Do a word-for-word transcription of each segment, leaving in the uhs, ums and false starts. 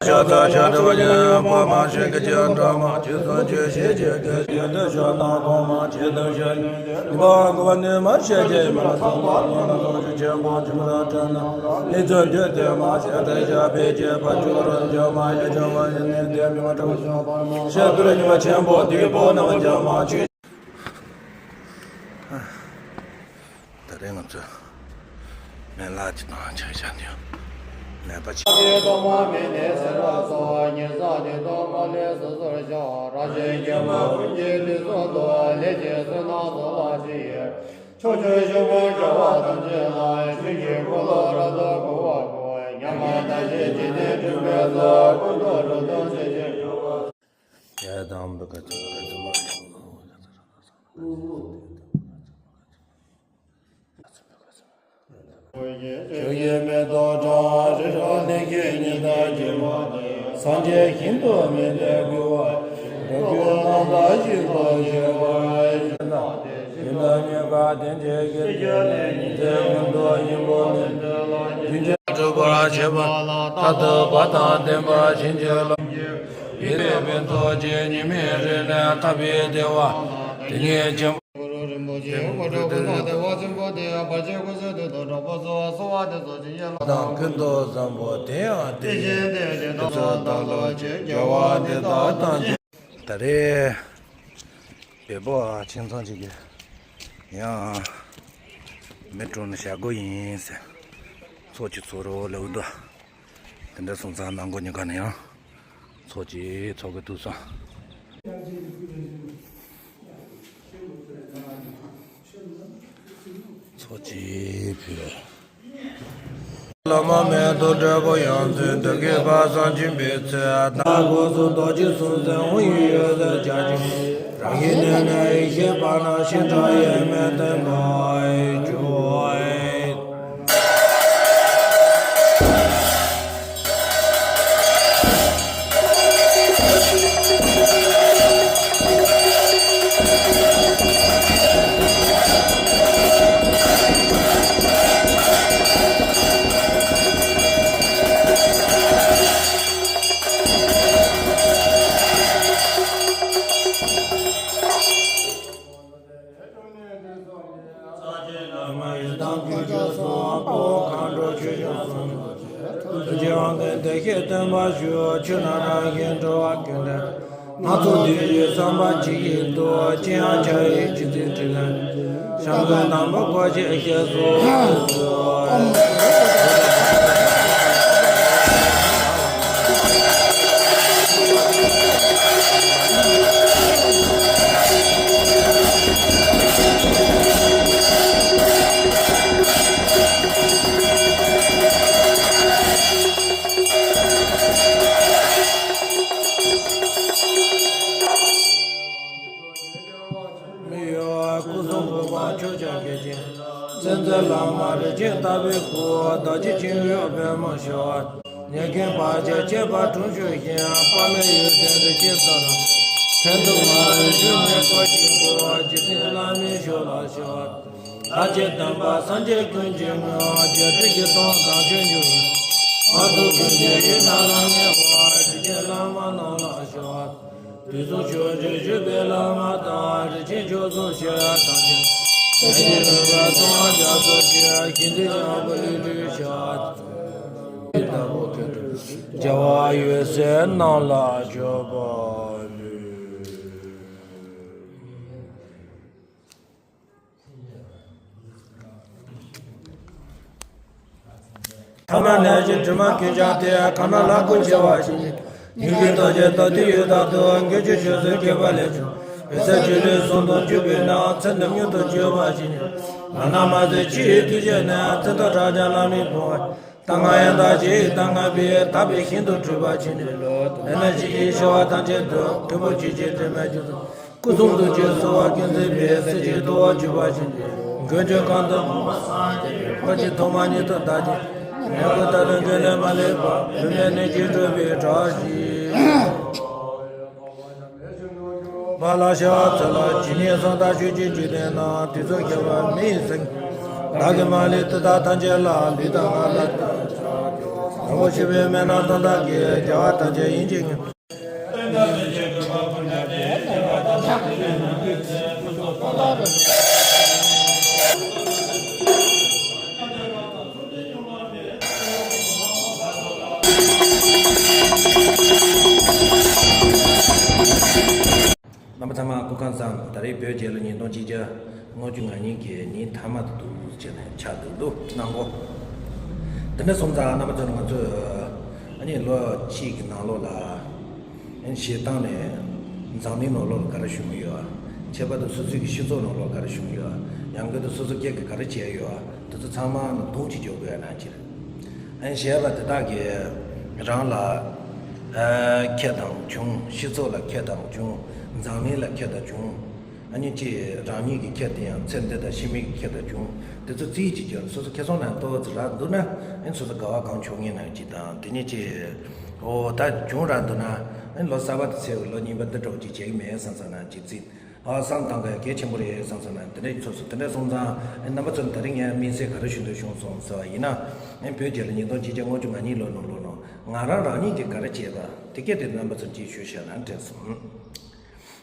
ཤ་ཚ་ཤ་ཚ་བ་ཡང་བ་མ་ཤེས་ཀྱི་ཅི་འདྲ་མ་ཅི་སོ་ཅི་ཤེས་ཅི་གི་ཡོད་དུ་ཤོ་ན་གོ་མ་ཅི་དུ་ཤེས་ཉི་མ་ཤེས་ཀྱི་མ་སོང་བ་ལོ་ན་སོང་ཅི་ཆེན་པོ་ཅི་མ་ར་ཏྲ་ན་ལི་ཚོ་འདུས་ཏེ་མ་ཤེས་ཏེ་ཤ་བེ་ཅེ་བ་ཅོ་ར་ཇོ་མ་ཡ་ཇོ་མ་ཡ་ནི་ཏེ་མི་མ་ཏྲ་ཤ་བ་མ་ཤེས་ཏུ་ར་ཉི་མ་ཆེན་པོ་དུས་པོ་ན་མ་ཇ་མ་ཅི། ད་རེས་ང་ཚོས་མེ་ལག་ཅིག་དང་ཆ་ཤས་འདི་མེད་པ་ཅིག་ཐོག་མ་མེད་ནས་ཟེར་བ་སོགས་ཉེ་ས་དེ་ཐོག་མ་ལས་སོ་སོར་ཤོག་རང་གཞན་མཁྱེན་པ་ཀུན་གྱི་དུས་གསུམ་དུ་ལས་ཀྱི་བསོད་ནམས་སོགས་ལ་ཕྱི་ཡི་ཕྱོགས་བཅུའི་ཆོས་འཁོར་རྒྱལ་བ་ཐམས་ཅད་ལ་ཆོས་ཀྱི་འཁོར་ལོ་རབ་ཏུ་བསྐོར་བར་བསྐུལ། ཉམས་པ་དང་ཞི་བྱེད་ནས་སྒྲུབ་པའི་ཚོགས་ཀུན་ཏུ་འགྲོ་དོན་ཆེ་ཞིང་ཡ་དང་བུ་ག་ཚོད་ག་ཚོད་མ་ཆོག་ཆོས་ཀྱི་མེ་ཏོག་བཀྲ་རི་རབ་ལེགས་བརྒྱའི་ཉི་ཟླ་རྒྱས་པ་དེ། སངས་རྒྱས་ཞིང་དུ་མི་ལས་བསྐུལ་བ། འགྲོ་ཀུན་སྣང་མཐའ་ཞིག་ཏུ་སྤྱོད་པ་ཡི། ཞིང་དུ་ཉེ་བ་དེ་འདྲའི་གི་རྒྱུད་ལས་ཉི་ཟེར་ཀུན་ཏུ་སྙིང་པོ་ནི། རྒྱུན་ཆད་སྒྲུབ་པར་བྱེད་པ་ལ་ལྟ་ཐུབ་པ་དང་ལྡན་པ་བྱིན་གྱིས་རློབས། ཡིད་བདེ་བའི་ཚོགས་ཀྱིས་ཉི་མའི་རིས་ནས་ཐར་པའི་བདེ་བ། དེ་ཉིད་ཆེན་པོ། གུ་རུ་རིན་པོ་ཆེ་དབུ་མ་སྤྲུལ་སྐུ་ནོར་བདེ་བ་ཆེན་པོ་དེ་ཡང་བར་ཆད་ཀུན་སེལ་དུས་དང་གྲོགས་པོ་གསོལ་བ་གསོལ་བ་དེ་ཚོགས་ཀྱི་ཡན་ལག་དང་ཀུན་ཏུ་བཟང་པོ་དེ་ཡང་དེ་བཞིན་དེ་བཞིན་དུ་ཚོགས་བདག་སློབ་ཀྱི་རྒྱལ་བ་འདི་དག་དང་། ད་རེས་བལ་པོ་ཁྱིམ་ཚང་གཅིག་གིས་ཡང་མེ་དཀྲོལ་ནས་བཞག་དགོས་ཡིན་ཟེར། ཚོགས་ཀྱི་ཚོགས་རོགས་ལེའུ་འདུག་དེ་འདྲ་སོང་ཙང་ནང་སྒོ་ཉེ་ག་ནས་ཡང་ཚོགས་ཀྱི་ཚོགས་ཀྱི་ཐུགས་སང་ཚོགས་ཀྱི་ཕུལ། བླ་མ་མེད་དུ་འབྲས་བུ་ཡང་ཚུལ་དུ་གིས་པ་སངས་ཆེན་པའི་ཚེ། ད་སྒོ་སུ་རྡོ་རྗེ་སུམ་རྩེན་ཧཱུྃ་ཡིག་ཡོད་ཟེར་བྱ་ཅིང་། རང་བཞིན་གནས་ནས་ཡེ་ཤེས་པ་ན་ཤིང་ཁྲ་ཡེ་མེ་ཏན་པ་ཡི་ཇོ། ཐུགས་རྗེ་དབང་ལྡན་བདེ་གཤེགས་སྟོན་པ་ཞུ། ཆོས་རྣམས་རང་བཞིན་གྲོལ་བ་ཀུན་ལས། སྣ་ཚོགས་འདུས་བྱས་བསམ་པ་ཇི་བཞིན་དུ། ཅི་ཡང་བྱ་བའི་བྱེད་ཚུལ་དྲི་ལན། བྱམས་མགོན་དམ་པ་སྐུ་ཞབས་ཞེས་སོགས། མི་གཡོ་བ་སྐུ་གསུང་ཐུགས་པ་ཕྱོགས་བཅུར་རྒྱས་ཤིང་། མཚན་མཚོན་ལྷ་མོ་རིན་ཆེན་ལྟ་བུའི་སྐུ། བདག་གི་སྤྱན་འོད་པདྨོ་ཞེས་པ། ཉེར་ཁེངས་བར་ཆད་ཁྱད་པར་དྲུངས་འཇོམས་ཤིང་། དཔག་མེད་འོད་ཟེར་རིན་ཆེན་ཕྲ་རབ། ཕན་དུ་མ་ལུས་འབྱུང་གནས་བཀོད་ཅིང་བསྐུལ། འཇིག་རྟེན་བླ་མའི་ཞབས་ལ་གཤེགས་པ། ལྷ་ཆེན་སྟོན་པ་སངས་རྒྱས་ཀུན་གྱི་དངོས། བརྒྱད་ཁྲི་བཞི་སྟོང་དག་མཆོད་འབྱུང་བའི། མ་ཐུབ་ཀུན་གྱི་ཡུལ་རྣམས་ལ་གནས་པ། རིན་ཆེན་བླ་མ་རྣམས་ལ་གཤེགས་པ། དུས་གསུམ་ཕྱོགས་བཅུར་བཞུགས་པའི་བླ་མ་དང་། རིན་ཆེན་མཆོག་གསུམ་ཞལ་ཐམས་ཅད། ལྷན་ཅིག་གྲུབ་པའི་གསང་བ་རྒྱ་མཚོ་ཆེ། ཞིང་འདི་ཡང་བོད་ལུགས་སྤྲུལ་ཞེས་པ། རྒྱལ་བ་འོད་གསལ་རྣམས་ལ་མཆོད་པ་ཕུལ། ཐ་མལ་ནད་ཀྱི་དྲི་མ་ཀུན་སྦྱངས་ཏེ། གང་རྣམས་ལ་སྐུ་མཆེ་བ་བཞིན། མྱུ་གུའི་རྡོ་རྗེ་ལྟ་བུའི་ཡུལ་དུ། མགོན་ཁྱོད་ཆོས་སུ་སྐྱེས་པ་ལས་བྱུང་། འོད་གསལ་ཆོས་ཀྱི་གསུང་དུ་གྱུར་པས་ན། མཚན་དུ་མྱུར་དུ་གྱུར་པ་ཞིག་ནས། མ་ནམ་མ་ཟད་ཕྱི་ཡི་དུས་བྱས་ནས། མཚན་རྟགས་ཕྲ་རྒྱས་ལམ་རིམ་སྤོང་བ། ལྟ་ང་ཡང་དག་ཅིང་ལྟ་ང་བས། དག་པའི་ཞིང་དུ་སྤྲུལ་པ་ཅིག་ནས། ལྷ་ནི་ཞིང་གི་ཤ་བ་ཐམས་ཅད་དུ། མགོན་པོ་ཆོས་ཀྱི་དྲི་མས་བསྐྱོད་དོ། སྐུ་གསུང་ཐུགས་ཀྱི་བསུ་བ་ཀུན་བསྩལ་བས། གསེར་གྱི་ཏོག་བ་གྱུར་པ་བཞིན་དུ། མགོན་ཁྱོད་གང་དུ་འོང་བ་སངས་རྒྱས་པའི། འཁོར་གྱི་ཐོག་མ་ཉིད་དུ་བདག་གིས། མོས་གུས་བདག་ཏུ་འཛིན་ནས་མ་ལུས་པ། བུད་མེད་ནད་ཀྱིས་གྲོལ་བའི་གྲགས་ཤིག་པ་ལ་ཤ་ཚ་ལ་ཇི་སྙེད་སུ་དག་ཆོས་ཀྱི་འཇིག་རྟེན་ན། དུས་གསུམ་ཁྱབ་པ་མི་ཡི་སེང་། བདག་གིས་མ་ལུས་དེ་དག་ཐམས་ཅད་ལ། ལུས་དང་ངག་དང་ལྟ། དང་པོ་ཆེ་བའི་སྨན་རང་དོན་དག་གི་རྒྱལ་བ་དང་བཅས་ཡིན་གཅིག་ཉིད། རྣམ་པ་ཚང་མ་སྐུ་ཁམས་བཟང་། ད་རེས་བོད་རྒྱལ་ལོ་ཉིས་སྟོང་གཅིག་བརྒྱ་ལྔ་བཅུ་ང་གཉིས་ཀྱི་ཉིན་མཐའ་མ་དུ་བྱས་ནས་ཆགས་འདུག་འདུག་གནང་གོ། དེ་འདྲ་སོང་ཙང་རྣམ་པ་ཚོ་ང་ཚོས་ཨ་ནི་ལོ་གཅིག་གི་ནང་ལོགས་ལ་ཨ་ནི་བྱེད་སྟངས་ནས་འཛམ་གླིང་ནང་ལོགས་ལ་ག་རེ་བྱུང་ཡོད། ཁྱད་པར་དུ་སོ་སོའི་གི་སྤྱི་ཚོགས་ནང་ལོགས་ག་རེ་བྱུང་ཡོད། ཡང་སྒོས་དུ་སོ་སོ་སྒེར་གྱི་ག་རེ་བྱས་ཡོད། དེ་ཚོ་ཚང་མ་ནང་དོན་གཅིག་འཇོག་དགོས་ཡ་ན་ཅིར། ཨ་ནི་བྱས་པ་དེ་དག་གིས་རང་ལ་ཨ་ཁེ་དང་བྱུང་། སྤྱི་ཚོགས་ལ་ཁེ་དང་བྱུང་། འཛམ་གླིང་ལ་ཁེ་དང་བྱུང་། ཨ་ནི་ཅི་རང་ཉིད་ཀྱི་ཁེ་དེ་ཡང་ཚེ་འདི་དང་ཕྱི་མའི་ཁེ་དང་བྱུང་། དེ་ཚོ་རྩིས་ཀྱིས་བརྒྱབ་ནས་སོ་སོ་ཁེ་བཟང་ནང་ལྟོ་ཚོ་རག་འདུག་ན་ཨ་ནི་སོ་སོ་དགའ་བ་གང་བྱུང་ངེས་ནང་ཅི་དང་དེ་ཉིད་ཅི་འོ་ད་བྱུང་རག་འདུག་ན་ཨ་ནི་ལོ་གསར་པ་དེ་ཚེ་ལོ་རྙིང་པ་འདི་འདྲ་བོ་ཅིག་བྱེད་ཀྱི་མེད་བསམ་བསམ་ན་ཅི་རྩིས། ཨ་བསམ་བཏང་ག་གལ་ཆེན་པོ་རེད་བསམ་སོང་ན་དེ་འདྲ་ཚོ་སོ་དེ་འདྲ་སོང་ཙང་རྣམ་པ་ཚོ་ད་རིང་ངས་དམིགས་བསལ་ག་རེ་ཞུ་འདོད་བྱུང་སོང་ཟེར་བ་ཡིན་ན། བོད་རྒྱལ་ལོ་ཉིས་སྟོང་གཅིག་བརྒྱ་ལྔ་བཅུ་ང་གཉིས་ལོ་ནང་ལོ་ནང་ང་རང་རང་ཉིད་ཀྱིས་ག་རེ་བྱས་པ་དེ་སྐད་དེ་རྣམ་པ་ཚོར་ཅིག་ཞུ་བྱས་ན་དྲན་སོང་།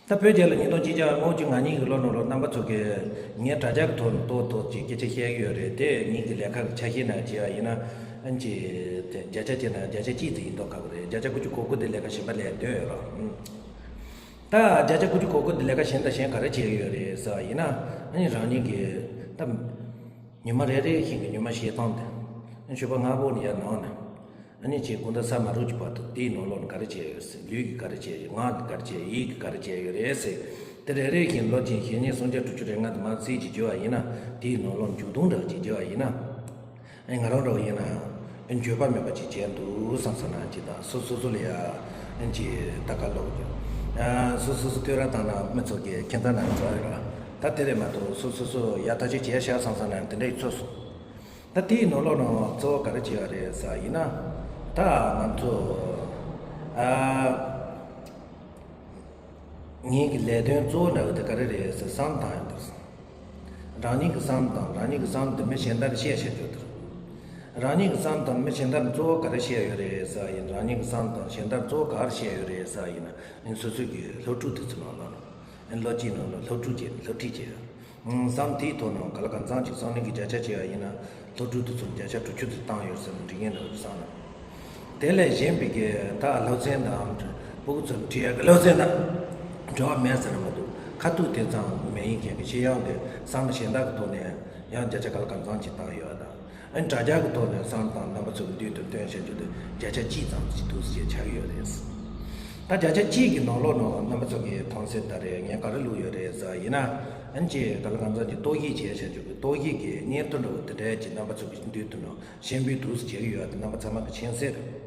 ད་བོད་རྒྱལ་ལོ་ཉིས་སྟོང་གཅིག་བརྒྱ་ལྔ་བཅུ་ང་གཉིས་ཀྱི་ལོ་ནང་ལོ་རྣམ་པ་ཚོ་གིས་ངས་དྲ་རྒྱ་གི་ཐོག་ནས་ཏོག་ཏོག་ཅིག་སྐད་ཆ་བཤད་ཀྱི་ཡོད་རེད། དེ་ངེད་ཀྱི་ལས་ཀ་གི་ཆ་ཤས་ནང་བྱས་པ་ཡིན་ན་ཨ་ནི་ཅིག་དེ་བརྒྱ་ཆ་བྱས་ན་བརྒྱ་ཆ་གཅིག་ཙམ་ཡིན་མདོག་ཁ་པོ་རེད། བརྒྱ་ཆ་དགུ་བཅུ་གོ་དགུ་དེ་ལས་ཀ་གཞན་པ་ལས་སྡོད་ཡོད་རོགས། ད་བརྒྱ་ཆ་དགུ་བཅུ་གོ་དགུ་འདི་ལས་ཀ་གཞན་དང་གཞན་ག་རེ་བྱས་ཡོད་རེད་ཟེར་བ་ཡིན་ན། ཨ་ནི་རང་ཉིད་ཀྱི་ད་ཉི་མ་རེ་རེ་བཞིན་གྱི་ཉི་མ་བྱེད་སྟངས་དེ་ཨ་ནི་མཆོད་པ་སྔ་པོ་ནས་ཡར་གནང་ནས་ཨ་ནི་ཅིག་དགོང་དག་ས་མ་རུབ་ཀྱི་བར་དུ་དེའི་ནང་ལོགས་ནས་ག་རེ་བྱས་ཡོད་ཟེར། ལུས་ཀྱིས་ག་རེ་བྱས་ཡོད། ངག་གིས་ག་རེ་བྱས། ཡིད་ཀྱིས་ག་རེ་བྱས་ཡོད་རེད་ཟེར། དེ་རེ་རེ་བཞིན་ལོ་གཅིག་བཞི་གཉིས་སུམ་བརྒྱ་དྲུག་ཅུ་རེ་ལྔ་དུ་མ་རྩིས་ཀྱིས་བརྗོད་པ་ཡིན་ན། དེའི་ནང་ལོགས་མཇུག་སྡོམ་འདྲ་ཅིག་བརྗོད་པ་ཡིན་ན། ཨེ་ང་རང་འདྲ་བོ་ཡིན་ན་ཨེ་འགྱོད་པ་མེད་པ་ཅིག་བྱས་འདུག་བསམ་ས་ན་ཅིག་དང་། སོ་སོ་སོ་ལ་ཡ་ཨེ་ཅིག་ལྟ་ག་ལོག་ཅིག་ཨ་སོ་སོ་སོ་ལྟོས་ར་བཏང་ན་མི་ཚོ་གི་ཁྱད་མཚར་ན་འགྲོ་རེད་ར། ད་དེ་རེད་མ་གཏོགས་སོ་སོ་སོ་ཡ་ཐག་ཆོད་བྱས་ཤག་བསམ་ས་ན་དེ་འདྲ་ཡི་ཚོད་སོང་། ད་དེའི་ནང་ལོགས་ནང་གཙོ་བོ་ག་རེ་བྱས་པ་རེད་ཟེར་བ་ཡིན་ན། ད་ང་ཚོ་ཨ། ངེད་ཀྱི་ལས་དོན་གཙོ་བོ་འདྲ་བོ་དེ་ག་རེ་རེད་ཟེར་བསམ་བཏང་ཡོད་འདུག་རང་ཉིད་ཀྱི་བསམ་དང་རང་ཉིད་ཀྱི་བསམ་དེ་མི་གཞན་དག་བཤད་བཤད་རྒྱུ་དེ་རེད། རང་ཉིད་ཀྱི་བསམ་དང་མི་གཞན་དག་གཙོ་བོ་ག་རེ་བཤད་ཡོད་རེད་ཟེར་བ་ཡིན། རང་ཉིད་ཀྱི་བསམ་དང་གཞན་དག་གཙོ་བོ་ག་རེ་བཤད་ཡོད་རེད་ཟེར་བ་ཡིན་ན། སོ་སོ་གི་སློབ་ཕྲུག་དེ་ཚོ་ནང་ལ་ལོ་གཅིག་ནང་ལ་སློབ་ཕྲུག་བྱས་སློབ་ཁྲིད་བྱས། བསམ་དེའི་ཐོག་ནང་ག་ལ་གང་འཚམ་ཅིག་བསམ་གླིང་གི་བརྒྱ་ཆ་བྱས་པ་ཡིན་ན། སློབ་ཕྲུག་དེ་ཚོར་བརྒྱ་ཆ་དྲུག་ཅུ་ཙམ་བཏང་ཡོད་ཟེར་ནས་འགྲིག་ངེས་འདྲ་བོ་བསམ་ན། དེ་ལས་གཞན་པའི་གི་ད་སློབ་ཚན་དང་སྤུ་གུ་ཚོར་ཁྲིད་ཡག་གི་སློབ་ཚན་དང་འབྲེལ་བ་མེད་ཟེར་ན་མ་གཏོགས། ཁ་ཐུག་དེ་ཙམ་མེད་ཡིན་མཁན་གྱི་ཤེས་ཡོན་གྱི་བསམ་བློ་གཞན་དག་གི་ཐོག་ནས་ཡང་བརྒྱ་ཆ་ག་ལ་གང་འཚམ་ཅིག་བཏང་ཡོད་པ་དང་། ཨ་ནི་དྲ་རྒྱ་གི་ཐོག་ནས་བསམ་དང་རྣམ་པ་ཚོ་གི་མདུན་དུ་སྟོན་བྱ་རྒྱུ་དེ་བརྒྱ་ཆ་གཅིག་ཙམ་ཅིག་འདུག་ཟེར་ཆགས་ཡོད་རེད། ད་བརྒྱ་ཆ་གཅིག་གི་ནང་ལོགས་ནང་རྣམ་པ་ཚོ་གིས་མཐོང་གསལ་ལྟར་རེད། ངས་ག་རེ་བླུགས་ཡོད་རེད་ཟེར་བ་ཡིན་ན། ཨ་ནི་ཅིག་ག་ལ་གང་འཚམ་གྱི་རྟོག་ཞིབ་བྱས་བྱ་རྒྱུ་གི་རྟོག་ཞིབ་ཀྱི་སྙན་ཐོ་འདྲ་བོ་དེ་འདྲ་ཅིག་རྣམ་པ་ཚོ་གི་མདུན་དུ་ནང་ཞེན་པའི་འདུག་ཟེར་བྱེད་ཀྱི་ཡོད་པ་དེ་རྣམ་པ་ཚང་མ་གི་མཁྱེན་གསལ་རེད།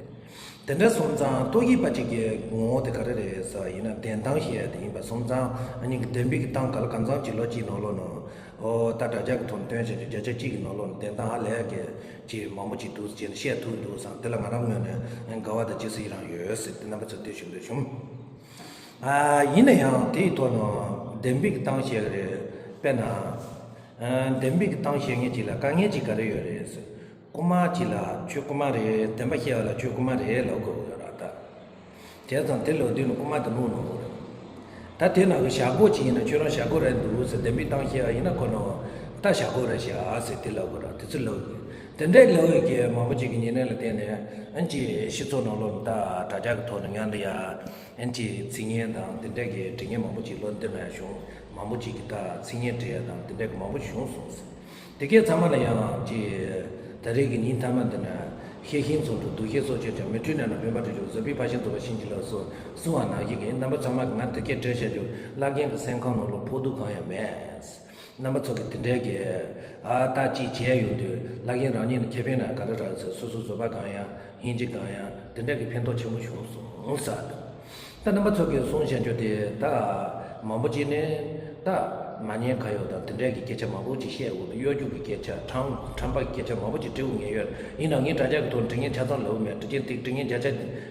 དེ་འདྲ་སོང་ཙང་རྟོག་ཞིབ་པ་གཅིག་གི་ངོ་བོ་དེ་ག་རེ་རེད་ཟེར་བ་ཡིན་ན། བདེན་གཏམ་བཤད་ཡ་དེ་ཡིན་པ་སོང་ཙང་། ཨ་ནི་གི་བདེན་པའི་གི་གཏམ་ག་ལ་གང་འཚམ་གྱི་ལོ་གཅིག་ནང་ལོགས་ནང་། ཨོ་ད་དྲ་རྒྱ་གི་ཐོག་ནས་སྟོན་བྱས་ཀྱི་བརྒྱ་ཆ་གཅིག་གི་ནང་ལོགས་ནས་བདེན་གཏམ་ཧ་ལས་ཀྱི་ཅིག་མང་པོ་ཅིག་འདུག་ཟེར་ནས་བཤད་ཐུབ་འདུག་བསམ། དེ་ལ་ང་རང་ངོས་ནས་དགའ་བ་དང་ཅི་ཟེར་རང་ཡོད་ཟེར་དེ་རྣམ་པ་ཚོ་དེ་ཞུ་འདོད་བྱུང་། ཨ་ཡིན་ན་ཡང་དེའི་ཐོག་ནས་བདེན་པའི་གི་གཏམ་བཤད་ཀྱི་རེད། དཔེར་ན་ཨ་བདེན་པའི་གི་གཏམ་བཤད་མཁན་ཅིག་ལ་དཀའ་ངལ་ཅིག་ག་རེ་ཡོད་རེད་ཟེར། རྐུན་མ་ཅིག་ལ་ཁྱོད་རྐུན་མ་རེད། བདེན་པ་བཤད་པ་ལ་ཁྱོད་རྐུན་མ་རེད་ལབ་དགོས་ཀྱི་ཡོད་རེད་ད། བྱས་ཙང་དེ་ལབ་དུས་ནས་རྐུན་མ་དེ་བླུགས་གནང་དགོས་རེད། ད་དེ་ནང་གི་བྱ་སྒོ་ཅིག་ཡིན་ན་ཁྱོད་རང་བྱ་སྒོ་རེད་འདུག་ཟེར་བདེན་པའི་གཏམ་བཤད་པ་ཡིན་ན་ཁོ་ནོ་ད་བྱ་སྒོ་རེད་བྱ་ཟེར་དེ་ལབ་དགོས་རེད། དེ་ཚོ་ལབ་དགོས། དེ་འདྲའི་ལབ་ཡོད་ཀྱི་མང་པོ་ཅིག་གི་ཉེ་གནས་ལ་བརྟེན་ནས་ཨ་ནི་ཅིག་སྤྱི་ཚོགས་ནང་ལོགས་ལ་ད་དྲ་རྒྱ་གི་ཐོག་ནས་ཡང་འདི་ཡ་ཨ་ནི་ཅིག་ཚིག་ངན་དང་དེ་འདྲ་གི་དྲི་ངན་མང་པོ་ཅིག་ལོ་འདི་ནས་བྱུང་། མང་པོ་ཅིག་གིས་ད་ཚིག་ངན་བྲིས་ཡ་དང་དེ་འདྲ་གི་མང་པོ་བྱུང་སོང་ཟེར། དེ་གའི་ཚང་མ་ལ་ཡང་ཅིག་ད་རེས་ཀྱི་ཉིན་མཐའ་མ་འདི་ན་ཤེས་ཤིང་ཚོགས་དྲུག་འདུ་ཤེས་སོགས་ཆོས་ཀྱང་མི་འཁྲུལ་ན་ན་བེམ་པ་དྲི་ཆོག་བཟོད་པའི་ཕ་ཤིང་རྫོགས་པ་བྱིན་གྱིས་བརླབས་སོགས་གསུང་བ་ནང་བཞིན་གྱི་རྣམ་པ་ཚང་མ་གི་ང་དེ་སྐད་བྲིས་བྱ་རྒྱུ་བླ་རྒན་གྱི་སེམས་ཁམས་ནང་ལོགས་ཕོག་ཐུག་གང་ཡང་མེད། རྣམ་པ་ཚོ་གི་དེ་འདྲའི་གི་ཨ་ད་ཅིག་བྱས་ཡོང་དུས་བླ་རྒན་རང་ཉིད་ནས་ཁེ་ཕན་ན་ག་རེ་རག་ཟེར། སོ་སོ་བཟོད་པ་གང་ཡང་སྙིང་རྗེ་གང་ཡང་དེ་འདྲ་གི་ཕན་ཐོགས་ཆེན་པོ་བྱུང་སོང་ཟེར་འདུག་ད་རྣམ་པ་ཚོ་གིས་གསུང་བཤད་རྒྱུ་དེ་ད་མང་པོ་ཅིག་ནས་ད་ མ་ཉན་ག་ཡོད་དང་དེ་འདྲའི་གི་སྐད་ཆ་མང་པོ་ཅིག་བཤད་འོང་དུས། གཡོ་སྒྱུ་གི་སྐད་ཆ། ཁྲམ་ཁྲམ་པ་གི་སྐད་ཆ་མང་པོ་ཅིག་དྲི་འོང་ངེས་ཡོད། ཡིན་ནའང་ངས་དྲ་རྒྱ་གི་ཐོག་ནས་དྲི་མཁན་ཆ་ཚང་ལབ་མེད། དྲི་མཁན་དེ་དྲི་མཁན་བརྒྱ་ཆ་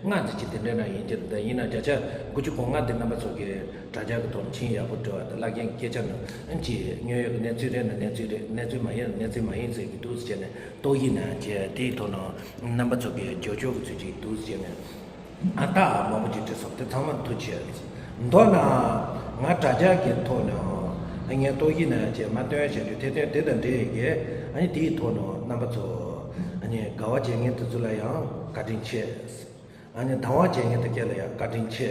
ལྔ་ཙམ་ཅིག་དེ་འདྲ་ན་ཡིན་གྱི་རེད། ད་ཡིན་ན་བརྒྱ་ཆ་དགུ་བཅུ་གོ་ལྔ་དེ་རྣམ་པ་ཚོ་གི་དྲ་རྒྱ་གི་ཐོག་ནས་མཆན་ཡག་པོ་འབྲི་བ་དང་བཀླག་མཁན་གྱི་སྐད་ཆ་ནང་ཨ་ནི་ཅིག་དངོས་ཡོད་ཀྱི་གནས་ཚུལ་རེད་ན་གནས་ཚུལ་རེད། གནས་ཚུལ་མ་ཡིན་ན་གནས་ཚུལ་མ་ཡིན་ཟེར་གྱི་འདུག་ཟེར་བྱས་ནས་རྟོག་ཞིབ་གནང་བྱས། དེའི་ཐོག་ནས་རྣམ་པ་ཚོ་གི་རྒྱབ་སྐྱོར་གྱི་ཚུལ་ཅིག་འདུག་ཟེར་བྱས་ནས། ཨ། ད་མང་པོ་ཅིག་བྲིས་སོང་། དེ་ཚང་མ་ཐུགས་རྗེ་ཆེ། མདོར་ན་ང་དྲ་རྒྱ་གི་ཐོག་ནས་ཨ་ངས་རྟོག་ཞིབ་གནང་བྱས་མར་བཏོན་བཞག་རྒྱུ་དེ་དོན་དེ་དང་འབྲེལ་ཡོད་ཀྱི། ཨ་ནི་དེའི་ཐོག་ནས་རྣམ་པ་ཚོ་ཨ་ནི་དགའ་བ་བྱེད་མཁན་དེ་ཚོ་ལ་ཡང་བཀའ་དྲིན་ཆེ། ཨ་ནི་སྡང་བ་བྱེད་མཁན་དེ་སྐད་ལ་ཡང་བཀའ་དྲིན་ཆེ།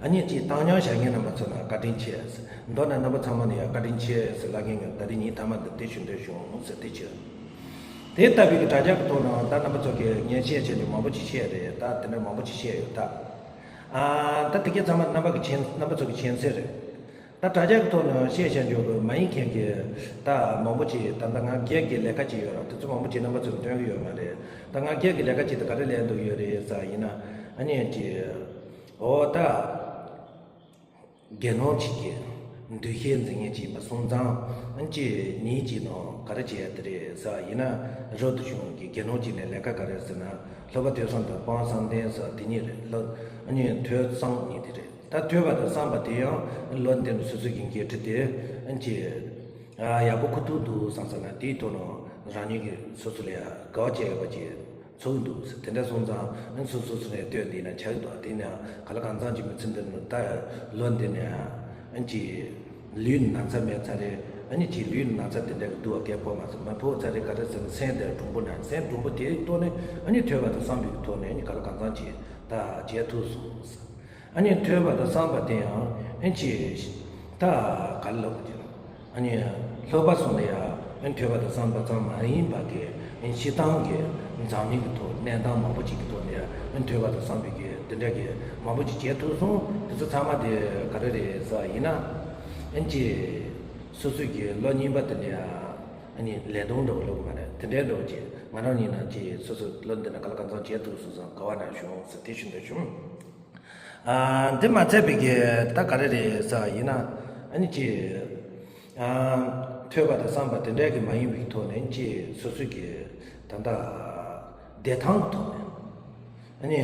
ཨ་ནི་ཅིག་བཏང་སྙོམས་བཞག་མཁན་རྣམ་པ་ཚོ་ལ་བཀའ་དྲིན་ཆེ། མདོར་ན་རྣམ་པ་ཚང་མ་ལ་ཡང་བཀའ་དྲིན་ཆེ་ཟེར་ལབ་མཁན་ཡོད། ད་རེས་ཉིན་མཐའ་མ་འདི་དེ་ཞུ་འདོད་བྱུང་ཟེར། དེ་ཕྱིར། དེ་ལྟ་བུའི་གི་དྲ་རྒྱ་གི་ཐོག་ནས་ད་རྣམ་པ་ཚོ་གིས་ངས་བཤད་བྱས་ནས་མང་པོ་ཅིག་བཤད་རེད། ད་དེ་འདྲ་མང་པོ་ཅིག་བཤད་ཡོད་ད། ཨ། ད་དེ་གའི་ཚང་མ་རྣམ་པ་གི་མཁྱེན། རྣམ་པ་ཚོ་གི་མཁྱེན་གསལ་རེད། ད་དྲ་རྒྱ་གི་ཐོག་ནས་བཤད་བྱས་འཇོག་གི་མ་ཡིན་མཁན་གྱི་ད་མང་པོ་ཅིག་ད་ལྟ་ང་སྒེར་གྱི་ལས་ཀ་ཅིག་ཡོད་ར། དེ་ཚོ་མང་པོ་ཅིག་རྣམ་པ་ཚོར་སྟོན་གི་ཡོད་མ་རེད། ད་ང་སྒེར་གྱི་ལས་ཀ་ཅིག་ད་ག་རེ་ལས་འདུག་ཡོད་རེད་ཟེར་ཡིན་ན། ཨ་ནི་ཅིག་འོ་ད། དགེ་སློང་གཅིག་གི་འདུལ་བཤད་འཛིན་མཁན་གཅིག་ཡིན་པ་སོང་ཙང་། ཨ་ནི་ཅིག་ཉིན་གཅིག་ནང་ག་རེ་བྱས་ཡ་དེ་རེད་ཟེར་བ་ཡིན་ན། རབ་ཏུ་བྱུང་གི་དགེ་སློང་གཅིག་ནས་ལས་ཀ་ག་རེ་ཟེར་ན། ལྷོ་པ་ཐོས་བསམ་དང་སྤང་བསམ་གཏན་ཟེར་དེ་གཉིས་རེད། ལྷོ། ཨ་ནི་ཐོས་བསམ་གཉིས་དེ་རེད། ད་ཐོས་པ་དང་བསམ་པ་དེ་ཡང་ལོ་འདི་ནས་སོ་སོའི་གི་འགན་འཁྲི་དེ། ཨ་ནི་ཅིག་ཨ། ཡག་པོ་ཁུ་ཐུག་འདུག་བསམ་ས་ན་དེའི་ཐོག་ནས་རང་ཉིད་ཀྱིས་སོ་སོ་ལ་ཡ་དགའ་བ་བྱས་ཡོད་པ་ཅིག་ཚོར་གི་འདུག་ཟེར། དེ་འདྲ་སོང་ཙང་ཨ་ནི་སོ་སོ་སོ་ནས་ལྟོས་འདི་ན་ཆགས་ཀྱི་འདུག་དེ་ནས་ག་ལ་གང་འཚམ་ཅིག་མི་ཚེ་འདི་ནས་ད་ལོ་འདི་ནས་ཨ་ནི་ཅིག་ལུས་ན་ཚ་མེད་ཚར་རེད། ཨ་ནི་ཅིག་ལུས་ན་ཚ་དེ་འདྲ་གི་སྡུག་པ་གས་ཕོག་མ་སོང་། མ་ཕོག་ཚར་རེད། ག་རེ་ཟེར་ན་སེམས་དེ་གྲུང་པོ་ན། སེམས་གྲུང་པོ་དེའི་ཐོག་ནས་ཨ་ནི་ཐོས་པ་དང་བསམ་པའི་ཐོག་ནས་ཨ་ནི་ག་ལ་གང་འཚམ་ཅིག་ད་བྱས་ཐུབ་སོང་ཟེར། ཨ་ནི་ཐོས་པ་དང་བསམ་པ་དེ་ཡང་ཨ་ནི་ཅིག་ད་ག་ལ་ལབ་དགོས་ཀྱི་རེད། ཨ་ནི་ལྷོད་པ་སོང་ལ་ཡ་ཨ་ནི་ཐོས་པ་དང་བསམ་པ་ཙམ་མ་ཡིན་པ་གི་ཨ་ནི་སྤྱིར་བཏང་གི་འཛམ་གླིང་གི་ཐོག་གནས་སྟངས་མང་པོ་ཅིག་གི་ཐོག་ནས་ཨ་ནི་ཐོས་པ་དང་བསམ་པའི་གི་དེ་འདྲ་གི་མང་པོ་ཅིག་བྱས་ཐུབ་སོང་། དེ་ཚོ་ཚང་མ་དེ་ག་རེ་རེད་ཟེར་བ་ཡིན་ན། ཨ་ནི་ཅིག་སོ་སོའི་གི་ལོ་རྙིང་པ་དེ་ལ་ཡ་ཨ་ནི་ལས་སྡོམ་འདྲ་བོ་ལབ་དགོས་མ་རེད། དེ་འདྲའི་འདྲ་བོ་ཅིག་ང་རང་ཡིན་ན་ཅིག་སོ་སོ་ལོ་འདི་ན་ག་ལ་གང་འཚམ་བྱས་ཐུབ་སོང་ཙང་དགའ་བ་ནང་བྱུང་ཟེར་དེ་ཞུ་འདོད་བྱུང་། ཨ། འདི་མ་ཚད་པའི་གི་ད་ག་རེ་རེད་ཟེར་བ་ཡིན་ན། ཨ་ནི་ཅིག་ཨ། ཐོས་པ་དང་བསམ་པ་དེ་འདྲའི་གི་མ་ཡིན་པའི་ཐོག་ནས་ཅིག་སོ་སོའི་གི་ད་ལྟ་བདེ་ཐང་གི་ཐོག་ནས། ཨ་ནི་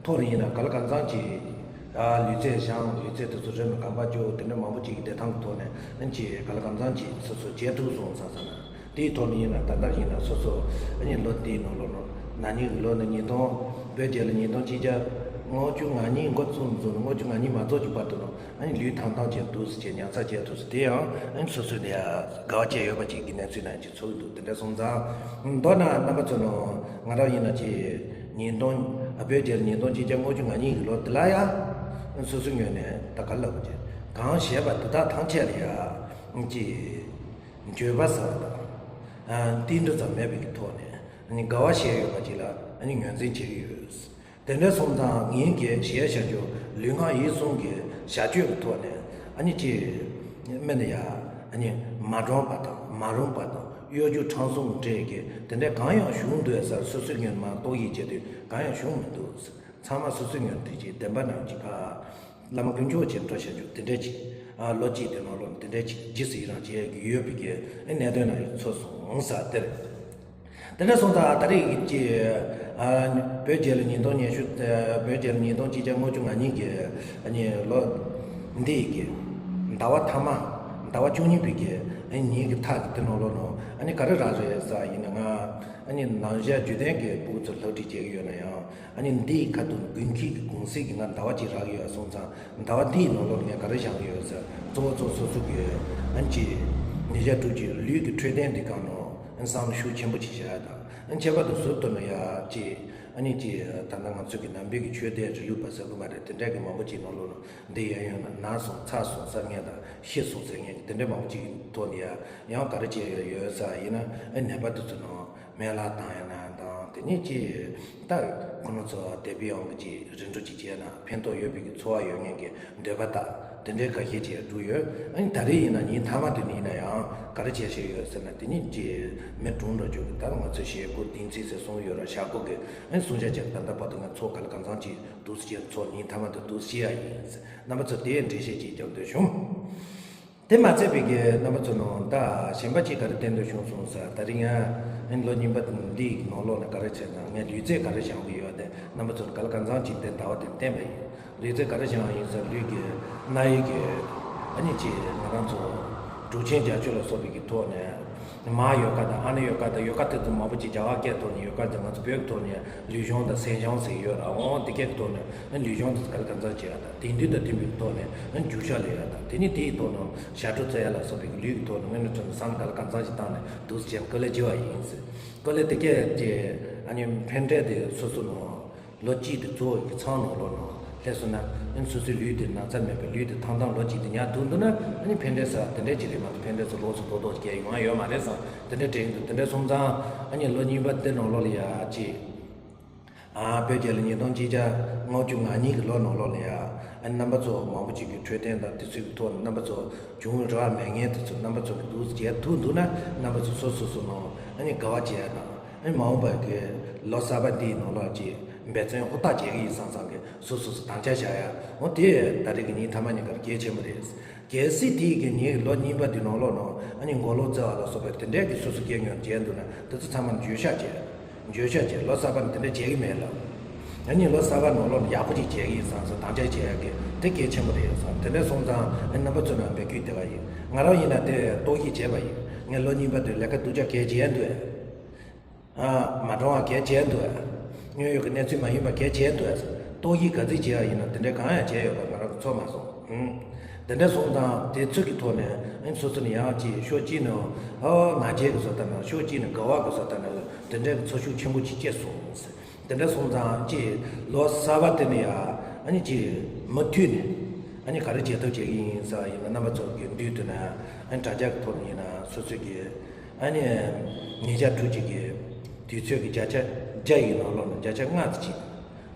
ཐོག་ནས་ཡིན་ན་ག་ལ་གང་འཚམ་ཅིག་ཨ། ལུས་རྩལ་སྦྱང་། ལུས་རྩལ་དེ་ཚོ་རིམ་གང་པ་སྐྱོར། དེ་འདྲ་མང་པོ་ཅིག་གི་བདེ་ཐང་གི་ཐོག་ནས་ཨ་ནི་ཅིག་ག་ལ་གང་འཚམ་ཅིག་སོ་སོ་བྱེད་ཐུབ་སོང་བསམ་ས་ན། དེའི་ཐོག་ནས་ཡིན་ན་ད་ལྟ་ཡིན་ན་སོ་སོ་ཨ་ནི་ལོ་འདིའི་ནང་ལོ་ནང་ན་ནིང་གི་ལོ་ནི་ཉིས་སྟོང་། བོད་རྒྱལ་ལོ་ཉིས་སྟོང་གཅིག་བརྒྱ་ལྔ་བཅུ་ང་གཉིས་འགོ་བཙུགས་ནས་བཟུང་ནས་ལྔ་བཅུ་ང་གཉིས་མ་རྫོགས་ཀྱི་བར་དུ་ནང་ཨ་ནི་ལུས་ཐང་ཐང་བྱས་འདུག་ཟེར་བྱས་ཉར་ཚགས་བྱས་འདུག་ཟེར། དེ་ཡང་ཨ་ནི་སོ་སོའི་ནས་དགའ་བ་བྱས་ཡོད་པ་ཅིག་གི་གནས་ཚུལ་ནང་ཅིག་ཚོར་གྱི་འདུག་དེ་འདྲ་སོང་ཙང་མདོར་ན་རྣམ་པ་ཚོ་ནང་ང་རང་ཡིན་ན་ཅིག་ཉིས་སྟོང་། ཨ། བོད་རྒྱལ་ལོ་ཉིས་སྟོང་གཅིག་བརྒྱ་ལྔ་བཅུ་ང་གཉིས་ཀྱི་ལོ་འདི་ལ་ཡ་སོ་སོའི་ངོས་ནས་ད་ག་ལབ་དགོས་ཀྱི། གང་བྱས་པ་དེ་དག་ཐམས་ཅད་ལ་ཡ་ཅིག་འགྱོད་པ་ཟ་བ་དང་། ཨ། ཏིལ་འབྲུ་ཙམ་མེད་པའི་གི་ཐོག་ནས་ཨ་ནི་དགའ་བ་བྱས་ཡོད་པ་ཅིག་ལ་ཨ་ནི་ངོས་འཛིན་བྱེད་ཀྱི་ཡོད། དེ་འདྲ་སོང་ཙང་ངེད་ཀྱི་གཞས་བྱ་རྒྱུ་ལུས་ངག་ཡིད་གསུམ་གྱི་བྱ་སྤྱོད་ཀྱི་ཐོག་ནས་ཨ་ནི་ཅིག་མི་ལ་ཡ་ཨ་ནི་མ་དྲང་པ་དང་མ་རུང་པ་དང་གཡོ་སྒྱུ་ཁྲམ་གསུམ་འདྲེས་ཀྱི་དེ་འདྲ་གང་ཡང་བྱུང་འདུག་ཟེར་སོ་སོའི་ངོས་ནས་མར་རྟོག་ཞིབ་བྱེད་དུས་གང་ཡང་བྱུང་མི་འདུག། ཚང་མ་སོ་སོའི་ངོས་ནས་དེ་ཅིག་བདེན་པ་ནང་ཅིག་ཕ། བླ་མ་དཀོན་མཆོག་ཅིག་འགྲོ་བྱ་རྒྱུ་དེ་འདྲ་ཅིག་ཨ། ལོ་གཅིག་དེ་ནང་ལོ་དེ་འདྲ་ཅིག་རྗེས་སུ་ཡི་རང་བྱེད་ཀྱི་ཡོད་པའི་གི་གནད་དོན་ནང་ཚུད་སོང་ཟེར་དེ་རེད། དེ་འདྲ་སོང་ཙང་ད་རེས་ཀྱི་ཨ། བོད་རྒྱལ་ལོ་ཉིས་སྟོང་ཉི་ཤུ། བོད་རྒྱལ་ལོ་ཉིས་སྟོང་གཅིག་བརྒྱ་ལྔ་བཅུ་ང་གཉིས་ཀྱི་ཨ་ནི་ལོ་འདི་ཡི་གི་ཟླ་བ་ཐ་མ། ཟླ་བ་བཅུ་གཉིས་པའི་གི་ཨ་ནི་ཉིན་གྱི་མཐའ་གི་དེ་ནང་ལོ་ནང་ཨ་ནི་ག་རེ་རག་རེད་ཟེར་ཡིན་ན། ང་ཨ་ནི་ནང་ཞག་བརྒྱུད་ལྡན་གྱི་ཕྲུ་གུ་ཚོ་སློབ་ཁྲིད་བྱེད་ཀྱི་ཡོད་ན་ཡང་། ཨ་ནི་འདིའི་ཁ་ཐུག་དགུན་ཁའི་གི་གུང་གསེང་གི་ང་ཟླ་བ་གཅིག་རག་ཡོད་སོང་ཙང་ཟླ་བ་འདིའི་ནང་ལོགས་ངས་ག་རེ་བཞག་ཡོད་ཟེར། གཙོ་བོ་གཙོ་སོ་སོ་གི་ཨ་ནི་ཅིག་ཉིན་ཞག་དྲུག་ཅུའི་ལུས་ཀྱི་འཕྲོད་བསྟེན་འདི་སྒང་ནང་ཨ་ནི་བསམ་བློ་ཤུགས་ཆེན་པོ་ཅིག་བཞག་ཡ་དང་། ཨ་ནི་ཁྱད་པར་དུ་ཟུར་དུ་ནང་ཡ་ཅིག་ཨ་ནི་ཅིག་ད་ལྟ་ང་ཚོ་གི་ནང་པའི་གི་ཆོས་དད་རིག་གཞུང་པ་ཟེར་དགོས་མ་རེད། དེ་འདྲ་གི་མང་པོ་ཅིག་ནང་ལོགས་ནང་འདི་ཡོང་ཡོང་ན་ན་སོང་ཚ་སོང་ཟེར་མཁན་དང་ཤི་སོང་ཟེར་མཁན་གི་དེ་འདྲ་མང་པོ་ཅིག་གི་ཐོག་ནས་ཡ་ཡང་ག་རེ་བྱས་ཡོད་ཡོད་ཟེར་ཡིན་ན། ཨ་ནི་ནད་པ་དེ་ཚོ་ནང་སྨན་བླ་བཏང་ཡ་ན་དང་དེ་ནས་ཅིག་ད་ཁོ་རང་ཚོ་དད་པའི་དབང་གིས་ཅིག་རིམ་གྲོ་ཅིག་བྱས་ན་ཕན་ཐོགས་ཡོད་པའི་གི་ཚོར་བ་ཡོད་མཁན་གྱི་འདོད་པ་དག་དེ་འདྲའི་ཁ་ཤས་ཅིག་འགྲོ་ཡོད། ཨ་ནི་ད་རེས་ཡིན་ན་ཉིན་མཐའ་མ་དེ་ནས་ཡིན་ན་ཡང་ག་རེ་བྱས་བྱས་ཡོད་ཟེར་ན། དེ་ནས་ཅིག་མི་གྲོངས་འགྲོ་རྒྱུ་གི་ད་ང་ཚོས་ཞལ་སྐུ་བདེན་ཚིག་ཟེར་གསུངས་ཡོད་ར། ཞལ་སྐུ་གི་ཨ་ནི་གསུང་བཤད་ཅིག་ད་ལྟ་བར་དུ་ང་ཚོ་ག་ལ་གང་འཚམ་ཅིག་འདུག་སེ་བྱས་ཚོ་ཉིན་མཐའ་མ་དེ་འདུག་སེ་བྱས་ཡ་ཡིན། རྣམ་པ་ཚོ་དེ་འགྲེལ་བཤད་ཅིག་རྒྱག་འདོད་བྱུང་། དེ་མ་ཚད་པའི་གི་རྣམ་པ་ཚོ་ནང་ད་གཞན་པ་ཅིག་ག་རེ་བསྟན་འདོད་བྱུང་སོང་ཟེར། ད་རིང་ཡང་ལོ་རྙིང་པ་འདིའི་ནང་ལོགས་ནས་ག་རེ་བྱས་ན་ངས་ལུས་རྩལ་ག་རེ་སྦྱང་གི་ཡོད་དེ་རྣམ་པ་ཚོ་ག་ལ་གང་འཚམ་ཅིག་དེ་ཟླ་བ་དེར་བསྟན་པ་ཡིན། ལུས་རྩལ་ག་རེ་སྦྱང་ཡིན་ཟེར་ལུས་ཀྱི་རྣ་ཡི་གི་ཨ་ནི་ཅིག་ང་རང་ཚོ་འབྲུག་ཆེན་རྒྱ་མཚོ་ལ་སོགས་པའི་གི་ཐོག་ནས། མ་ཡོ་ག་དང་ཨ་ནི་ཡོ་ག་དང་ཡོ་ག་དེ་ཚོ་མང་པོ་ཅིག་རྒྱ་གར་སྐད་ཐོག་ནས་ཡོ་ག་དང་ང་ཚོ་བོད་ཀྱི་ཐོག་ནས་ལུས་སྦྱོང་དང་སེམས་སྦྱོང་ཟེར་ཡོད་ར། འོང་དེ་སྐད་ཀྱི་ཐོག་ནས་ལུས་སྦྱོང་དེ་ཚོ་ག་ལ་གང་འཚམ་བྱེད་ཡ་དང་དེང་དུས་དང་མཐུན་པའི་ཐོག་ནས་རྒྱུག་ཤར་ལས་ཡ་དང་དེ་ནི་དེའི་ཐོག་ནས་ཞབས་བྲོ་རྩེ་ཡ་ལ་སོགས་པའི་ལུས་ཀྱི་ཐོག་ནས་དངོས་གནས་དྲང་གནས་བསམ་ག་ལ་གང་འཚམ་ཞིག་བཏང་ནས་འདུག་སེ་བྱས་ནས་དཀའ་ལས་བགྱི་བ་ཡིན་ཟེར། དཀའ་ལས་དེ་སྐད་ཀྱི་ཨ་ནི་ཕན་འབྲས་དེ་སོ་སོ་ནང་ལོ་གཅིག་དེ་གཙོ་བོ་གི་ཚང་ནང་ལོགས་ནང་སླེབས་སོང་ན་ཨ་ནི་སོ་སོའི་ལུས་དེ་ན་ཚ་མེད་པའི་ལུས་དེ་ཐང་ཐང་ལོ་གཅིག་དེ་ཉར་ཐུབ་འདུག་ན་ཨ་ནི་ཕན་འབྲས་ཟེར་དེ་འདྲས་ཅིག་རེད་མ་གཏོགས་ཕན་འབྲས་ཚོ་ལོགས་སུ་རྡོག་རྡོག་ཅིག་ཡོང་ཡ་ཡོད་མ་རེད་བསམ། དེ་འདྲས་དྲན་གྱི་འདུག་དེ་འདྲས་སོང་ཙང་ཨ་ནི་ལོ་རྙིང་པ་འདི་ནང་ལོགས་ལ་ཡ་ཅིག་ཨ་བོད་རྒྱལ་ལོ་ཉིས་སྟོང་གཅིག་བརྒྱ་ལྔ་བཅུ་ང་གཉིས་ཀྱི་ལོ་ནང་ལོགས་ལ་ཡ་ཨ་ནི་རྣམ་པ་ཚོ་མང་པོ་ཅིག་གི་འཕྲོད་བསྟེན་དང་དེ་ཚོའི་ཐོག་ནས་རྣམ་པ་ཚོ་བྱུང་རོགས་མེད་མཁན་དེ་ཚོ་རྣམ་པ་ཚོ་གི་འདུག་བྱས་ཐུབ་འདུག་ན་རྣམ་པ་ཚོ་སོ་སོ་སོ་ནང་ཨ་ནི་དགའ་བ་བྱས་དང་ཨ་ནི་མ་འོངས་པ་གི་ལོ་གསར་པ་འདིའི་ནང་ལོགས་ཀྱི་འབད་བརྩོན་ཧུར་ཐག་བྱེད་ཀྱི་ཡིན་བསམ་བསམ་གི་སོ་སོ་སོ་དམ་བཅའ་བཞག་ཡ་འོ་དེ་ད་རེས་ཀྱི་ཉིན་མཐའ་མ་ཉིན་ཀར་གལ་ཆེན་པོ་རེད། གལ་སྲིད་དེའི་གི་ངའི་ལོ་རྙིང་པ་དེ་ནང་ལོགས་ནང་ཨ་ནི་མགོ་ལོག་རྩེ་བ་ལ་སོགས་པའི་དེ་འདྲའི་གི་སོ་སོ་སྐད་ཉོན་བྱས་འདུག་ན་དེ་ཚོ་ཚང་མ་འགྱོད་བཤགས་བྱས། འགྱོད་བཤགས་བྱས་ལོ་གསར་པ་ནི་དེ་འདྲ་བྱེད་ཀྱི་མེད་ལ། ཨ་ནི་ལོ་གསར་པ་ནང་ལོགས་ནང་ཡག་པོ་ཅིག་བྱེད་ཀྱི་ཡིན་བསམ་སོང་དམ་བཅའ་བྱེད་ཡག་གི་དེ་གལ་ཆེན་པོ་རེད་བསམ། དེ་འདྲ་སོང་ཙང་ཨ་ནི་རྣམ་པ་ཚོ་ནང་འབོད་སྐུལ་དེ་ག་ཡིན། ང་རང་ཡིན་ན་དེ་རྟོག་ཞིབ་བྱས་པ་ཡིན། ངས་ལོ་རྙིང་པ་དེ་ལས་ཀ་སྡུག་ཅག་གལ་བྱས་འདུག་ཨ། མ་འགྲོ་བ་གལ་ཆེན་འདུག་དངོས་ཡོད་ཀྱི་གནས་ཚུལ་མ་ཡིན་པ་གལ་ཆེན་འདུག་རྟོག་ཞིབ་ག་ཚོད་བྱས་པ་ཡིན་ན་དེ་འདྲའི་གང་ཡང་བྱས་ཡོད་པ་ང་རང་གིས་ཚོར་མ་སོང་། ཧུམ། དེ་འདྲ་སོང་ཙང་དེ་ཚོད་ཀྱི་ཐོག་ནས་ཨ་ནི་སོ་སོ་ནས་ཡང་ཅིག་ཕྱོགས་གཅིག་ནས་ཨོ་ང་རྒྱལ་གྱི་བཟོ་ལྟ་ན་ཕྱོགས་གཅིག་ནས་དགའ་བ་གི་བཟོ་ལྟ་ན་དེ་འདྲའི་གི་ཚོར་ཤུགས་ཆེན་པོ་ཅིག་སྐྱེས་སོང་། དེ་འདྲ་སོང་ཙང་ཅིག་ལོ་གསར་པ་དེ་ནས་ཡང་ཨ་ནི་ཅིག་མུ་མཐུད་ནས་ཨ་ནི་ག་རེ་བྱེད་ཐབས་བྱེད་ཀྱི་ཡིན་ཟེར་བ་ཡིན་ན་རྣམ་པ་ཚོ་གི་མདུན་དུ་ན་ཨ་ནི་དྲ་རྒྱ་གི་ཐོག་ནས་ཡིན་ན་སོ་སོ་གི་ཨ་ནི་ཉིས་བརྒྱ་དྲུག་ཅུ་གི་དུས་ཚོད་ཀྱི་བརྒྱ་ཆ་བརྒྱ་ཡི་ནང་ལོགས་ནས་བརྒྱ་ཆ་ལྔ་ཙམ་ཅིག་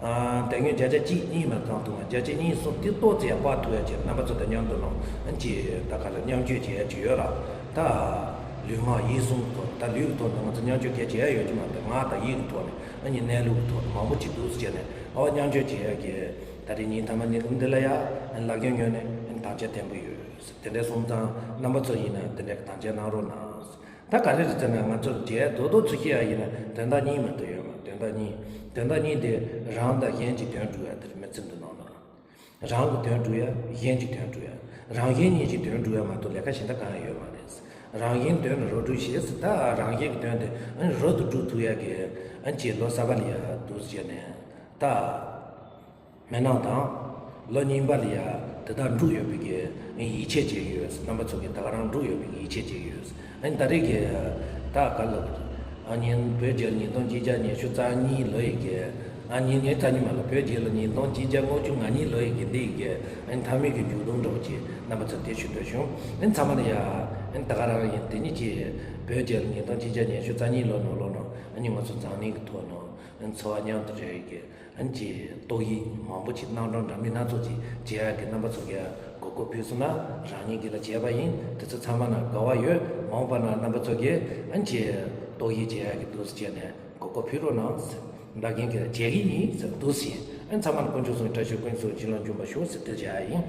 ཨ་དེ་སྔོན་བརྒྱ་ཆ་གཅིག་གཉིས་མ་ཚང་ཐུབ་ན་བརྒྱ་ཆ་གཉིས་གསུམ་དེ་ཏོག་ཙམ་ཡང་སྤར་ཐུབ་ཡ་ཅིག་རྣམ་པ་ཚོ་དང་མཉམ་དུ་ནང་ཨ་ཅིག་ད་ག་ལ་མཉམ་སྤྱོད་བྱེད་ཡ་ཅིག་ཡོད་ར། ད་ལུས་ངག་ཡིད་གསུམ་ཐོག་ད་ལུས་ཀྱི་ཐོག་ནས་ང་ཚོ་མཉམ་སྤྱོད་གལ་ཆེ་ཡ་ཡོད་ཀྱི་མ་རེད། ངག་དང་ཡིད་ཀྱི་ཐོག་ནས་ཨ་ནི་གནས་ལུགས་ཀྱི་ཐོག་ནས་མང་པོ་ཅིག་འདུག་སེ་བྱས་ནས་ཨ་མཉམ་སྤྱོད་བྱེད་ཡ་གི་ད་རེས་ཉིན་མཐའ་མ་ཉིན་འདི་ལ་ཡ་ལག་ལེན་ཉོས་ནས་དམ་བཅའ་བརྟན་པོ་ཡོད། དེ་འདྲ་སོང་ཙང་རྣམ་པ་ཚོ་ཡིན་ན་དེ་འདྲ་གི་དམ་བཅའ་གནང་རོགས་གནང་། ད་ག་རེ་རེད་ཟེར་ན་ང་ཚོར་རྒྱལ་རྡོག་རྡོག་ཚུལ་ཤེས་ཡ་ཡིན་ན་དོན་དག་གཉིས་མ་གཏོགས་ཡོད་མ། དོན་དག་གཉིས། དོན་དག་གཉིས་དེ་རང་དང་གཞན་གྱི་དོན་སྒྲུབ་ཡ་དེ་རེད། མི་ཚེ་འདི་ནང་ལ་རང་གི་དོན་སྒྲུབ་ཡ་གཞན་གྱི་དོན་སྒྲུབ་ཡ། རང་གཞན་གཉིས་ཀྱི་དོན་སྒྲུབ་ཡ་མ་གཏོགས་ལས་ཀ་གཞན་དག་གང་ཡང་ཡོད་མ་རེད། རང་གཞན་དོན་ལ་རོགས་སྒྲུབ་ཞེས་ཟེར། ད་རང་གཞན་གྱི་དོན་དེ་ཨ་ནི་རབ་ཏུ་སྒྲུབ་ཐུབ་ཡ་གི་ཨ་ནི་ཅིག་ལོ་གསར་པ་ལ་ཡ་འདུག་སེ་བྱས་ནས་ད། མི་ནག་དང་། ལོ་རྙིང་པ་ལ་ཡ་དེ་དག་འབྲུག་ཡོད་པའི་གི་ཡིད་ཆེས་བྱེད་ཀྱི་ཡོད། རྣམ་པ་ཚོ་གི་ད་ག་རང་འབྲུག་ཡོད་པའི་གི་ཡིད་ཆེས་བྱེད་ཀྱི་ཡོད། ཨ་ནི་ད་རེས་ཀྱི་ད་ག་ལ་ཨ་ཉིན་བོད་རྒྱལ་ཉིས་སྟོང་གཅིག་བརྒྱ་ཉི་ཤུ་རྩ་གཉིས་ལོ་ཡི་གི་ཨ་ཉིན་ཉིན་རྩ་གཉིས་མ་ལ་བོད་རྒྱལ་ལོ་ཉིས་སྟོང་གཅིག་བརྒྱ་ལྔ་བཅུ་ང་གཉིས་ལོ་ཡི་གི་འདི་ཡི་གི་ཨ་ནི་མཐའ་མའི་གི་མཇུག་སྡོམ་འདྲ་བོ་ཅིག་རྣམ་པ་ཚོ་དེ་ཞུ་འདོད་བྱུང་། ཨ་ནི་ཚང་མ་ལ་ཡ་ཨ་ནི་ད་ག་རང་ཡིན་དེ་ཉིད་ཀྱི་བོད་རྒྱལ་ཉིས་སྟོང་གཅིག་བརྒྱ་ཉི་ཤུ་རྩ་གཉིས་ལོ་ནང་ལོགས་ནང་ཨ་ནི་ང་ཚོ་འཛམ་གླིང་གི་ཐོག་ནང་ཨ་ནི་འཚོ་བ་མཉམ་དུ་རེད་ཀྱི། ཨ་ནི་ཅིག་ཏོག་དབྱིབས་མང་པོ་ཅིག་རྣམ་གྲངས་འདྲ་མིན་སྣ་ཚོགས་ཅིག་བྱེད་ཡག་གི་རྣམ་པ་ཚོ་གིས་མགོ་སྐོར་ཕུལ་སོང་ན་རང་ཉིད་ཀྱིས་ལ་བྱས་པ་ཡིན། དེ་ཚོ་ཚང་མ་ན་དགའ་བ་ཡོད། མ་འོངས་པ་ན་རྣམ་པ་ཚོ་གིས་ཨ་ནི་ཅིག་ཏོག་དབྱིབས་བྱེད་ཡག་གི་འདུག་སེ་བྱས་ནས་མགོ་སྐོར་ཕུལ་རོགས་གནང་། ལ་རྒན་གྱིས་བྱེད་ཀྱི་ཡིན་ཟེར་འདུག་སེ་ཡིན། ཨ་ནི་ཚང་མ་ན་དཀོན་མཆོག་གསུམ་བཀྲ་ཤིས་དཀོན་གྱི་སོགས་བྱིན་རླབས་འབྱུང་བར་ཤོག་ཟེར་དེ་བྱེད་ཡག་ཡིན།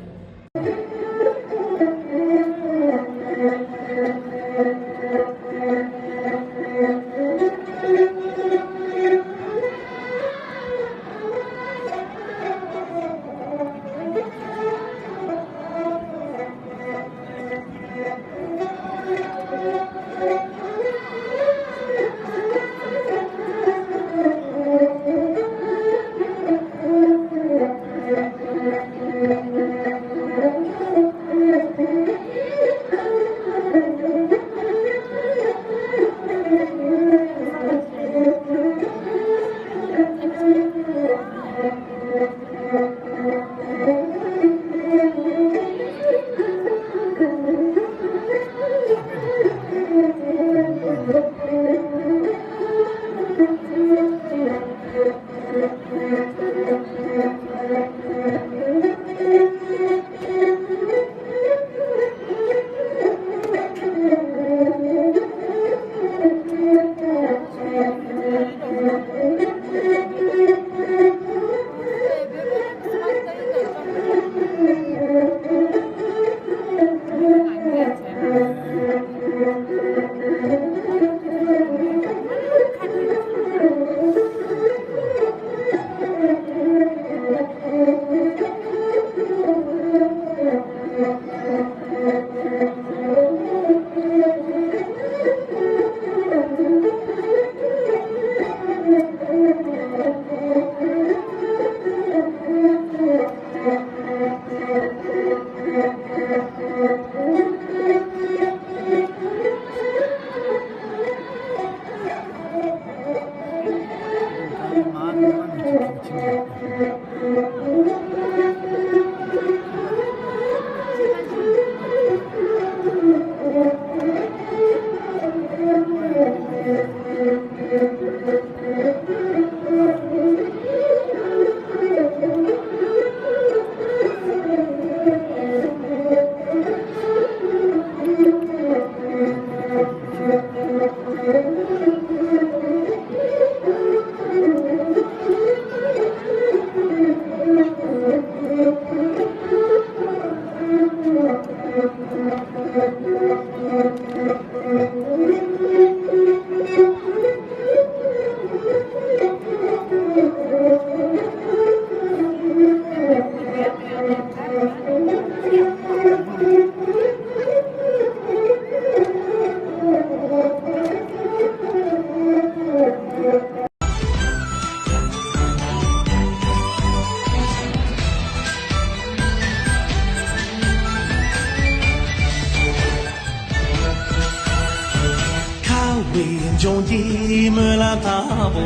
ཁ་བའི་ལྗོངས་ཀྱི་སྨོན་ལམ་དང་པོ།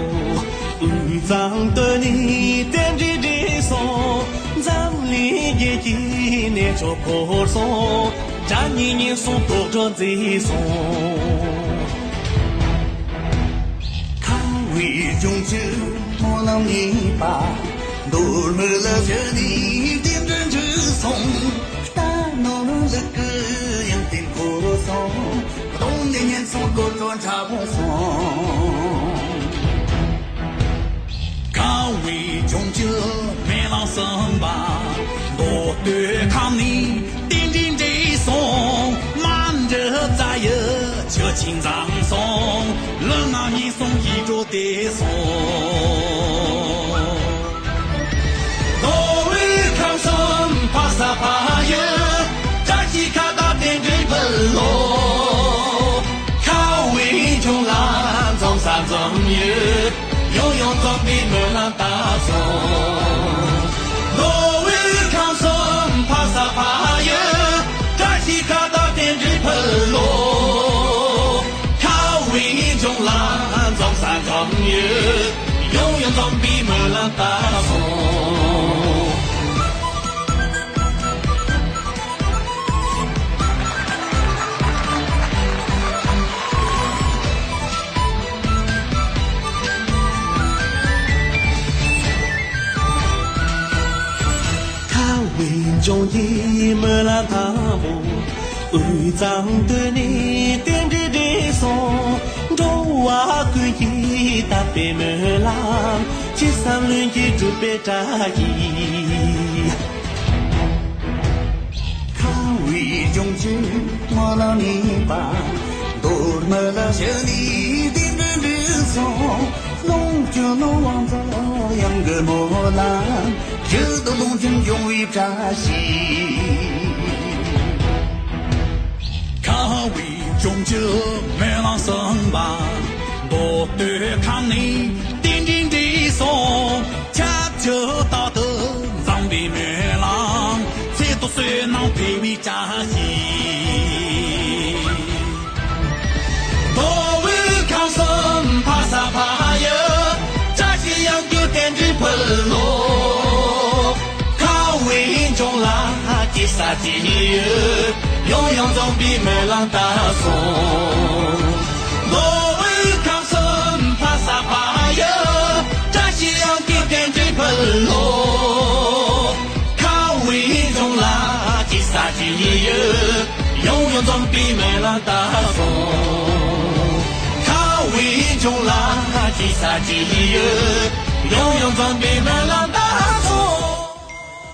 དབུས་གཙང་སྟོད་ནས་རྟེན་འབྲེལ་འགྲིག་སོང་། འཛམ་གླིང་རྒྱལ་གྱི་གནས་མཆོག་བོར་སོང་། དགྲ་གཉེན་ཉེན་སོང་། དོག་སྒྲོན་མཛེས་སོང་། ཁ་བའི་ལྗོངས་ཀྱི་སྨོན་ལམ་ཡིན་པ། མདོ་སྨད་ལ་བཞུགས་ནས་རྟེན་འབྲེལ་འགྲིག་སོང་། རྟ་ནོར་ལུག་གི་ཡང་རྟེན་བོར་སོང་། གདོང་ལེན་ཉེན་སོང་། དོག་སྒྲོན་འཁྲབ་སོང་། ཁ་བའི་ལྗོངས་ཀྱི་སྨོན་ལམ་གསུམ་པ། མདོ་སྟོད་ཁམས་ནས་རྟེན་འབྲེལ་འགྲིག་སོང་། མ་འདྲི་རྩ་ཡི་ཆུ་ཆེན་འཛོམས་སོང་། ལུས་ངག་ཉེན་སོང་། ཡིད་འགྲོ་བདེ་སོང་། མདོ་དབུས་ཁམས་གསུམ་འཕགས་ས་འཕགས་ཡུལ། བཀྲ་ཤིས་ཁ་བཏགས་རྟེན་འབྲེལ་འཕུར་ལོ། ཁ་བའི་ལྗོངས་ལ་འཛོམས་ས་འཛོམས་ཡུལ། ཡང་ཡང་འཛོམས་པའི་སྨོན་ལམ་བཏབ་སོང་། མདོ་དབུས་ཁམས་གསུམ་འཕགས་ས་འཕགས་ཡུལ། བཀྲ་ཤིས་ཁ་བཏགས་རྟེན་འབྲེལ་འཕུར་ལོ། ཁ་བའི་ལྗོངས་ལ་འཛོམས་ས་འཛོམས་ཡུལ། ཡང་ཡང་འཛོམས་པའི་སྨོན་ལམ་བཏབ་སོང་། ཁ་བའི་ལྗོངས་ཀྱི་སྨོན་ལམ་དང་པོ། དབུས་གཙང་སྟོད་ནས་རྟེན་འབྲེལ་འགྲིག་སོང་། འགྲོ་བ་ཀུན་གྱི་དད་པའི་སྨོན་ལམ། ཅི་བསམ་ལྷུན་གྱིས་འགྲུབ་པའི་བཀྲ་ཤིས། ཁ་བའི་ལྗོངས་ཀྱི་སྨོན་ལམ་ཡིན་པ། མདོ་སྨད་ལ་བཞུགས་ནས་རྟེན་འབྲེལ་འགྲིག་སོང་། ལོངས་སྤྱོད་ནོར་དབང་འཛོམས་ཡང་གི་སྨོན་ལམ། ཡིད་དུ་ལོངས་སྤྱོད་འབྱུང་བའི་བཀྲ་ཤིས། ཁ་བའི་ལྗོངས་ཀྱི་སྨོན་ལམ་གསུམ་པ། མདོ་སྟོད་ཁམས་ནས་རྟེན་འབྲེལ་འགྲིག་སོང་། ཆབས་ཅིག་རྟག་ཏུ་འཛོམས་པའི་སྨོན་ལམ། ཚེ་ཐོག་བསོད་ནམས་འཕེལ་བའི་བཀྲ་ཤིས། མདོ་དབུས་ཁམས་གསུམ་འཕགས་ས་འཕགས་ཡུལ། བཀྲ་ཤིས་ཡང་གི་རྟེན་འབྲེལ་འཕུར་ལོ། ཁ་བའི་ལྗོངས་ལ་སྐྱེ་ས་སྐྱེ་ཡུལ། ཡང་ཡང་འཛོམས་པའི་སྨོན་ལམ་བཏབ་སོང་། མདོ་དབུས་ཁམས་གསུམ་འཕགས་ས་འཕགས་ཡུལ། བཀྲ་ཤིས་ཡང་གི་རྟེན་འབྲེལ་འཕུར་ལོ། ཁ་བའི་ལྗོངས་ལ་སྐྱེ་ས་སྐྱེ་ཡུལ། ཡང་ཡང་འཛོམས་པའི་སྨོན་ལམ་བཏབ་སོང་། ཁ་བའི་ལྗོངས་ལ་སྐྱེ་ས་སྐྱེ་ཡུལ། ཡང་ཡང་འཛོམས་པའི་སྨོན་ལམ་བཏབ།